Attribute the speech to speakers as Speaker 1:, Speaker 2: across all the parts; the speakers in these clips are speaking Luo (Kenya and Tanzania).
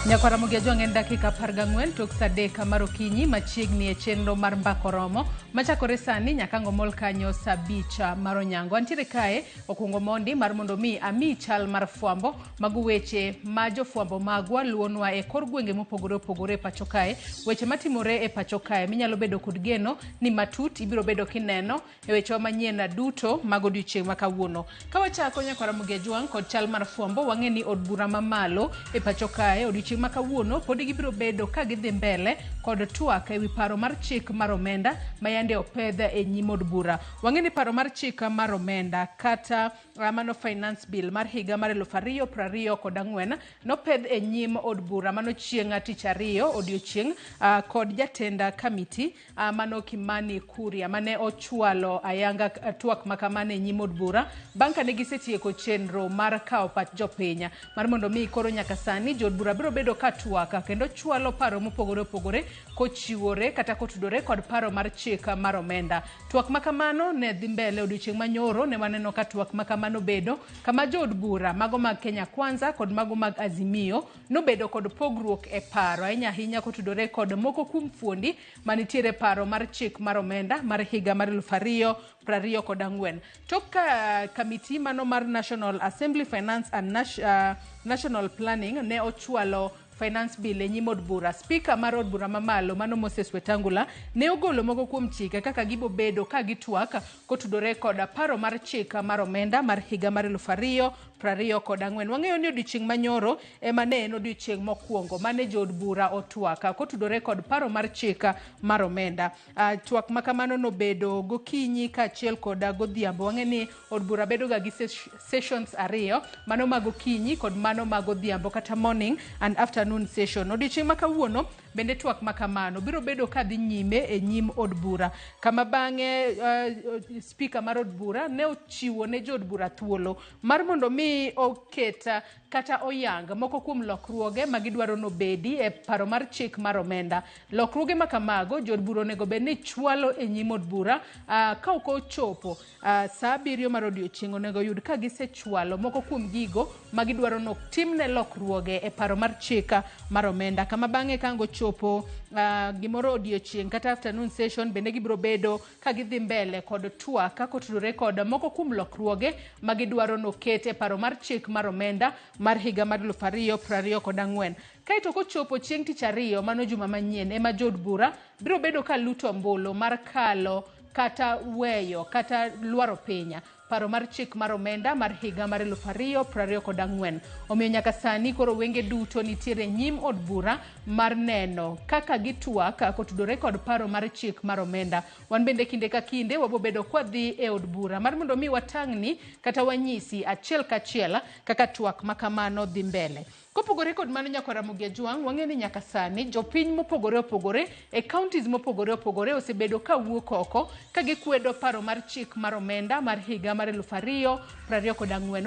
Speaker 1: Nyakwara Ramogi Ajwang' en dakika 14 tok sa 3 mar okinyi machiegni e chenro mar Mbaka Oromo machakore sani nyaka ang' omol kanyo sa 5 mar onyango. Antiere kae okuongo mondi mar mondo mi ami chal mar fwambo mago weche ma jofwambo magwa luonwa e kor gwenge mopogore opogore e pacho kae, weche matimore e pacho kae minyalo bedo kod geno ni matut ibiro bedo kineno e wechewa manyien duto mag odiochieng' ma kawuono. Ka wachako nyakwar Ramogi Ajwang' kod chal mar fwambo, wang'e ni od bura mamalo e pacho kae odiochieng' ma kawuono podi gibiro bedo ka gidhi mbele kod twak ewi paro mar chik mar omenda ma yande opedh e nyim od bura. Wang'e ni paro mar chik mar omenda kata mano finance bill mar higa mar 2024 nopedh e nyim od bura mano chieng' tich ariyo odiochieng' kod jatend kamiti mano Kimani Kuria mane ochwalo ayanga twak makamano e nyim od bura bang' kane gisetieko chenro mar kawo pach jopiny mar mondo mi koro nyaka sani jood bura biro bedo ka twak kendo chwalo paro mopogore opogore kochiwore kata kotudore kod paro mar chik mar omenda. Twak makamano ne dhi mbele odiochieng' manyoro ne waneno ka twak makamano bedo kama jood bura mago mag Kenya Kwanza kod mago mag Azimio nobedo kod pogruok e paro ahinya ahinya kotudore kod moko kuom fuondi manitiere paro mar chik mar omenda mar higa mar 2024. Tok ka kamiti mano mar National Assembly Finance and National Planning ne ochwalo Finance Bill e nyim od bura, Spika mar od bura mamalo mano Moses Wetangula ne ogolo moko kuom chike kaka gibo bedo ka gitwak kotudore kod paro mar chik mar omenda mar higa mar 2024. Wang'eyo ni odiochieng' manyoro ema ne en odiochieng' mokwongo mane jood bura otwak kotudore kod paro mar chik mar omenda. Twak ma kamano nobedo gokinyi kaachiel kod godhiambo. Wang'e ni od bura bedo ga gi sessions ariyo, mano ma gokinyi kod mano ma godhiambo kata morning and afternoon session. Odiochieng' ma kawuono bende twak ma kamano biro bedo ka dhi nyime e nyim od bura, kama bang'e spika mar od bura ne ochiwo ne jood bura thuolo mar mondo mi oket kata oyang moko kuom lokruoge ma gidwaro nobedi e paro mar chik mar omenda. Lokruoge ma kamago jood bura onego bed ni chwalo e nyim od bura ka ok ochopo sa 7 mar odiochieng' onego yud ka gisechwalo moko kuom gigo ma gidwaro notimne lokruoge e paro mar chik mar omenda. Kama bang'e ka ang' ochopo gimoro odiochieng' kata afternoon session bende gibiro bedo ka gidhi mbele kod twak kotudore kod moko kuom lokruoge ma gidwaro noket e paro mar chik mar omenda mar higa mar 2024. Kaeto kochopo chieng' tich ariyo mano juma manyien ema jood bura biro bedo ka luto ombulu mar kalo kata weyo kata lwaro piny paro mar chik mar omenda mar higa mar 2024. Omiyo nyaka sani koro wenge duto nitiere nyim od bura mar neno kaka gitwak kotudore kod paro mar chik mar omenda. Wan bende kinde ka kinde wabobedo kwadhi e od bura mar mondo mi watang'ni kata wanyisi achiel kachiel kaka twak makamano dhi mbele. Kopogore kod mano nyakwar Ramogi Ajwang', wang'eyo ni nyaka sani jopiny mopogore opogore e counties mopogore opogore osebedo ka wuok oko ka gikwedo paro mar chik mar omenda mar higa mar 2024.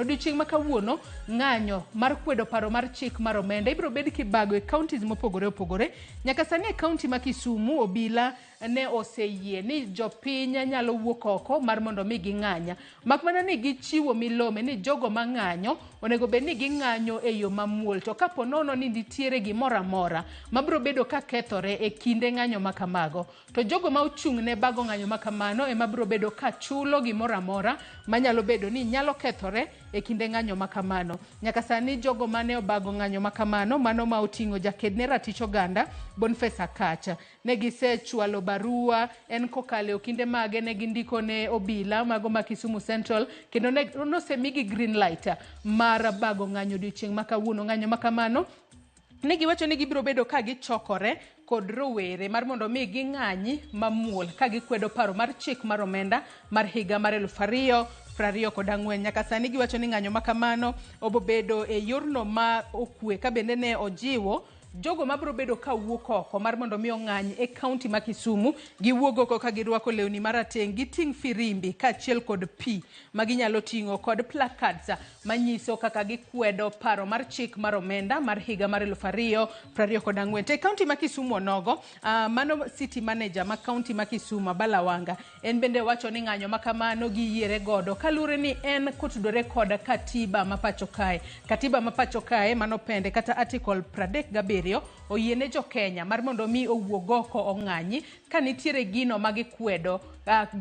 Speaker 1: Odiochieng' ma kawuono ng'anyo mar kwedo paro mar chik mar omenda ibiro bed kibago e counties mopogore opogore. Nyaka sani e county ma Kisumu obila ne oseyie ni jopiny nyalo wuok oko mar mondo mi ging'any. Mak mana ni gichiwo milome ni jogo mang'anyo onego bed ni ging'anyo e yo mamuol, to kapo nono ni nitiere gimoro amora mabiro bedo ka kethore e kinde ng'anyo ma kamago, to jogo ma ochung' ne bago ng'anyo ma kamano ema biro bedo ka chulo gimoro amora manyalo bedo ni nyalo kethore e kinde ng'anyo ma kamano. Nyaka sani jogo mane obago ng'anyo ma kamano, mano ma oting'o jaked ne ratich oganda Boniface Akacha, ne gisechwalo barua en kokalo e okinde mage ne gindiko ne obila mago ma Kisumu Central kendo ne nosemigi green light mar bago ng'anyo odiochieng' ma kawuono. Ng'anyo ma kamano ne giwacho ni gibiro bedo ka gichokore kod rowere mar mondo mi ging'anyi mamuol ka gikwedo paro mar chik mar omenda mar higa mar 2024. Nyaka sani giwacho ni ng'anyo ma kamano obobedo e yorno ma okwe ka bende ne ojiwo Jogo mabiro bedo ka wuok oko mar mondo mi ong'any e kaunti ma Kisumu, giwuog oko ka girwako lewni marateng', giting' firimbi kaachiel kod pi ma ginyalo ting'o kod placards manyiso kaka gikwedo paro mar chik mar omenda mar higa mar 2024. To e kaunti ma Kisumu onogo, mano city manager ma kaunti ma Kisumu, Abala Wanga, en bende wacho ni ng'anyo ma kamano giyiere godo kaluwore ni en kotudore kod katiba ma pacho kae. Katiba ma pacho kae mano pende kata article 37 oyiene jo Kenya mar mondo mi owuog oko ong'anyi ka nitiere gino ma gikwedo,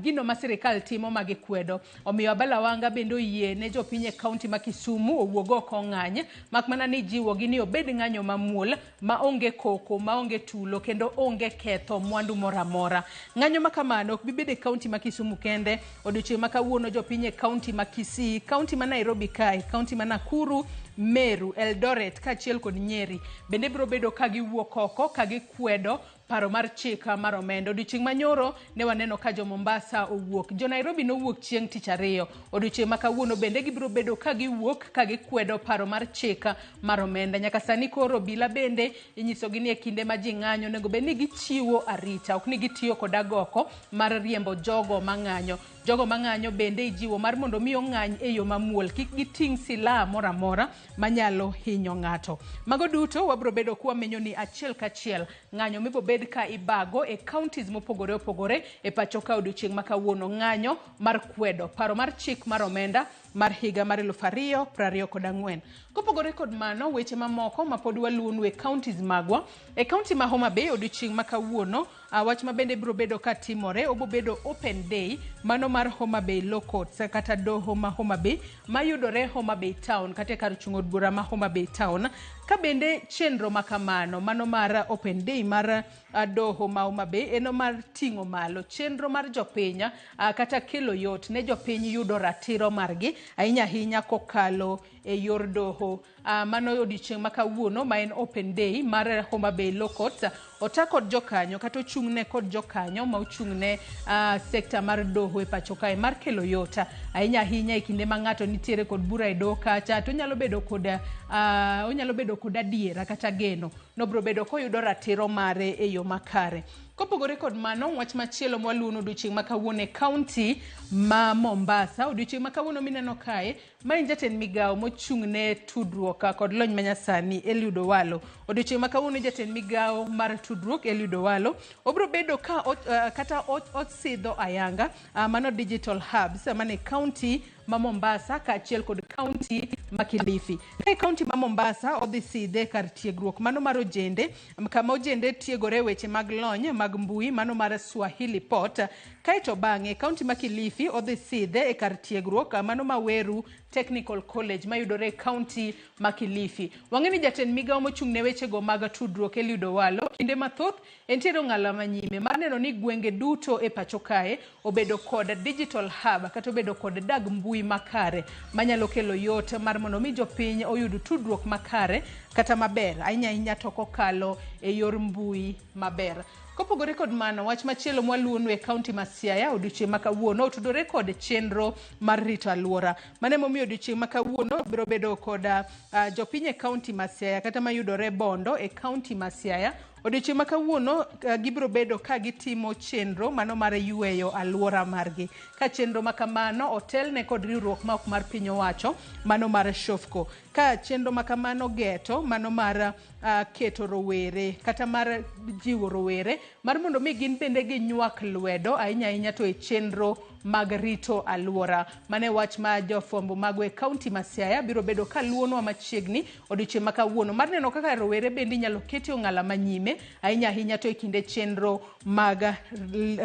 Speaker 1: gino ma sirikal timo ma gikwedo. Omiyo Abala Wanga bende oyie ne jopiny e kaunti ma Kisumu owuog oko ong'any, mak mana ni jiwogi ni obed ng'anyo mamuol, ma onge koko, ma onge tulo kendo onge ketho mwandu moro amora. Ng'anyo ma kamano ok bi bedo e kaunti ma Kisumu kende. Odiochieng' ma kawuono jopiny e kaunti ma Kisii, kaunti ma Nairobi kae, kaunti ma Nakuru, Meru, Eldoret kaachiel kod Nyeri bende biro bedo ka giwuok oko ka gikwedo paro mar chik mar omenda. Odiochieng' manyoro ne waneno ka jo Mombasa owuok, jo Nairobi nowuok chieng' tich ariyo. Odiochieng' ma kawuono bende gibiro bedo ka giwuok ka gikwedo paro mar chik mar omenda. Nyaka sani koro obila bende inyisogi ni e kinde ma ji ng'anyo onego bed ni gichiwo arita, ok ni gitiyo kod agoko mar riembo jogo mang'anyo. Jogo mang'anyo bende ijiwo mar mondo mi ong'any e yo mamuol, kik giting' silaha moro amora manyalo hinyo ng'ato. Mago duto wabiro bedo kwamenyo ni achiel kachiel ng'anyo mibobed ka ibago e counties mopogore opogore e pacho ka odiochieng' ma kawuono. Ng'anyo mar kwedo paro mar chik mar omenda mar higa mar 2024. Kopogore kod mano, weche mamoko ma pod waluwonu e counties magwa. E county ma Homa Bay odiochieng' ma kawuono, wach ma bende biro bedo ka timore, obo bedo open day mano mar Homa Bay Law Courts kata doho ma Homa Bay mayudore Homa Bay Town kata e kar chung' od bura ma Homa Bay Town. Ka bende chenro ma kamano mano mar open day mar doho ma Homa Bay eno mar ting'o malo chenro mar jopiny, kata kelo yot ne jopiny yudo ratiro margi ahinya ahinya kokalo e yor doho. Mano odiochieng' ma kawuono ma en open day mar Homa Bay Law Courts ota kod jokanyo kata ochung'ne kod jokanyo ma ochung'ne sekta mar doho e pacho kae mar kelo yot ahinya ahinya e kinde ma ng'ato nitiere kod bura e doho kacha to onyalo bedo kod onyalo bedo kod adiera kata geno nobiro bedo koyudo ratiro mare e yo makare. Kopogore kod mano, wach machielo mwaluwono odiochieng' ma kawuono e kaunti ma Mombasa. Odiochieng' ma kawuono mineno kae, ma en jatend migawo mochung' ne tudruok kod lony manyasani Eliud Owalo. Odiochieng' ma kawuono jatend migawo mar tudruok Eliud Owalo obiro bedo ka kata osidho ayanga mano digital hubs mane kaunti ma Mombasa kaachiel kod kaunti ma Kilifi. Ka e kaunti ma Mombasa odhi sidhe kar tiegruok mano mar ojende kama ojende tiegore weche mag lony mag mbui mano mar Swahili Port. Kaeto bang'e kaunti ma Kilifi odhi sidhe e kar tiegruok mano ma Weru Technical College mayudore e kaunti ma Kilifi. Wang'e ni jatend migawo mochung' ne wechego mag tudruok Eliud Owalo kinde mathoth entiere ong'ala manyime mar neno ni gwenge duto e pacho kae obedo kod digital hub kata obedo kod dag mbui makare manyalo kelo yot mar mondo mi jopiny oyud tudruok makare kata maber ahinya ahinya to kokalo e yor mbui maber. Kopogore kod mano, wach machielo mwaluwonu e kaunti ma Siaya odiochieng' ma kawuono otudore kod chenro mar rito alwora. Mano emomiyo odiochieng' ma kawuono biro bedo kod jopiny e kaunti ma Siaya kata mayudore Bondo e kaunti ma Siaya. Odiochieng' ma kawuono gibiro bedo ka gitimo chenro mano mar yweyo alwora margi. Ka chenro ma kamano otelne kod riwruok ma ok mar piny owacho mano mar Shofco. Ka chenro ma kamano geto mano mar keto rowere kata mar jiwo rowere mar mondo mi gin bende ginywak lwedo ahinya ahinya to e chenro mag rito alwora. Mano e wach ma jofwambo magwa e kaunti ma Siaya biro bedo ka luwonwa machiegni odiochieng' ma kawuono mar neno kaka rowere bende inyalo keti ong'ala manyime ahinya ahinya to e kinde chenro mag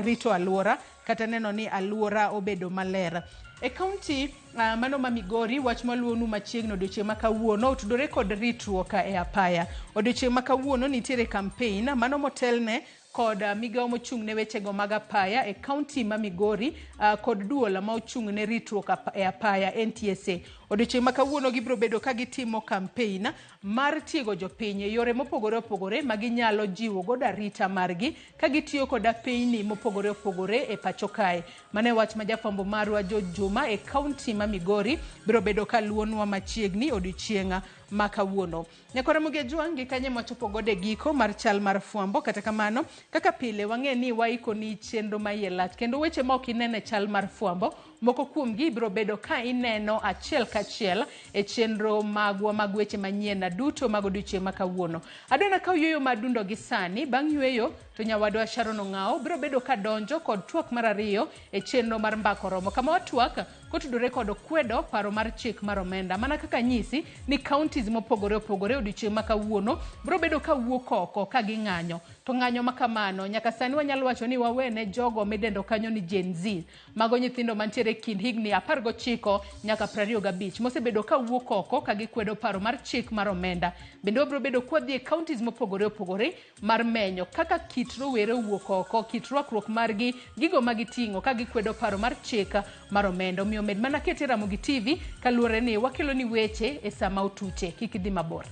Speaker 1: rito alwora kata neno ni alwora obedo maler. E kaunti mano ma Migori, wach maluwonu machiegni odiochieng' ma kawuono otudore kod ritruok e apaya. Odiochieng' ma kawuono nitiere campaign mano motelne kod migawo mochung' ne wechego mag apaya e kaunti ma Migori kod duol ma ochung' ne ritruok e apaya NTSA. Odiochieng' ma kawuono gibiro bedo ka gitimo campaign mar tiego jopiny e yore mopogore opogore ma ginyalo jiwo godo arita margi ka gitiyo kod apeyni mopogore opogore e pacho kae. Mano e wach ma jafwambo marwa George Juma e kaunti ma Migori biro bedo ka luwonwa machiegni odiochieng' ma kawuono. Nyakwar Ramogi Ajwang' gi kanye mwachopo godo e giko mar chal mar fwambo. Kata kamano, kaka pile wang'e ni waikoni chenro ma iye lach kendo weche ma ok ineno e chal mar fwambo moko kuomgi ibiro bedo ka ineno achiel kachiel e chenro magwa mag weche manyien duto mag odiochieng' ma kawuono. Adwa kaw yueyo madundo gi sani. Bang' yueyo to nyawadwa Sharon Ong'awo biro bedo ka donjo kod twak mar ariyo e chenro mar Mbaka Oromo, kama watwak kotudore kod kwedo paro mar chik mar omenda. Mana kaka nyisi ni counties mopogore opogore odiochieng' ma kawuono biro bedo ka wuok oko ka ging'anyo. To ng'anyo ma kamano nyaka sani wanyalo wacho ni wawene jogo midendo kanyo ni Gen Z. Mago nyithindo mantiere e kind higni 19 nyaka 25 mosebedo ka wuok oko ka gikwedo paro mar chik mar omenda. Bende wabiro bedo kwadhi e counties mopogore opogore mar menyo kaka kit rowere owuok oko, kit rwakruok margi, gigo ma giting'o ka gikwedo paro mar chik mar omenda. Omiyo med mana kete Ramogi TV kaluwore ni wakelo ni weche e sama otuche. Kik idhi mabor.